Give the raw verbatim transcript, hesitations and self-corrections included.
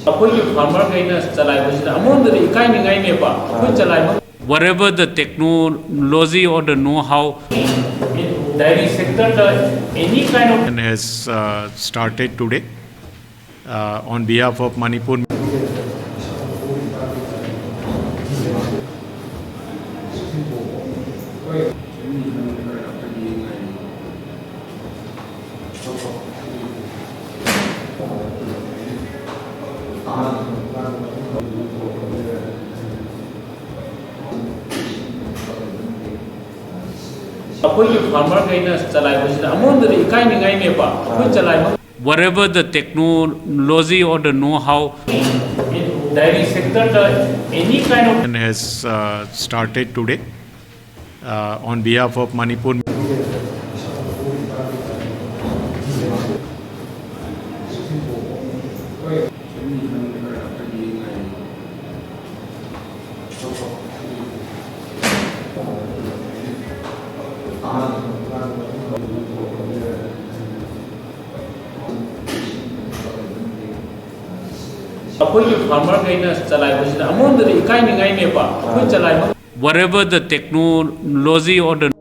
ꯑꯩꯈꯣꯏꯒꯤ ꯐꯥꯔꯃꯔꯈꯩꯅ ꯆꯂꯥꯏꯕꯁꯤꯗ ꯑꯃꯔꯣꯝꯗꯗꯤ ꯏꯀꯥꯏꯅꯤꯡꯉꯥꯏꯅꯦꯕ, ꯑꯩꯈꯣꯏ ꯆꯂꯥꯏꯕ꯫ Wherever the technology or the know-how, dairy sector, the any kind of and has uh, started today uh, on behalf of Manipur. ꯑꯩꯈꯣꯏꯒꯤ ꯐꯥꯔꯃꯔꯈꯩꯅ ꯆꯂꯥꯏꯕꯁꯤꯗ ꯑꯃꯔꯣꯝꯗꯗꯤ ꯏꯀꯥꯏꯅꯤꯡꯉꯥꯏꯅꯦꯕ, ꯑꯩꯈꯣꯏ ꯆꯂꯥꯏꯕ꯫ Wherever the technology or the know-how, dairy sector, the any kind of and has uh, started today uh, on behalf of Manipur. ꯑꯩꯈꯣꯏꯒꯤ ꯐꯥꯔꯃꯔꯈꯩꯅ ꯆꯂꯥꯏꯕꯁꯤꯗ ꯑꯃꯔꯣꯝꯗꯗꯤ ꯏꯀꯥꯏꯅꯤꯡꯉꯥꯏꯅꯦꯕ, ꯑꯩꯈꯣꯏ ꯆꯂꯥꯏꯕ꯫ Wherever the technology or the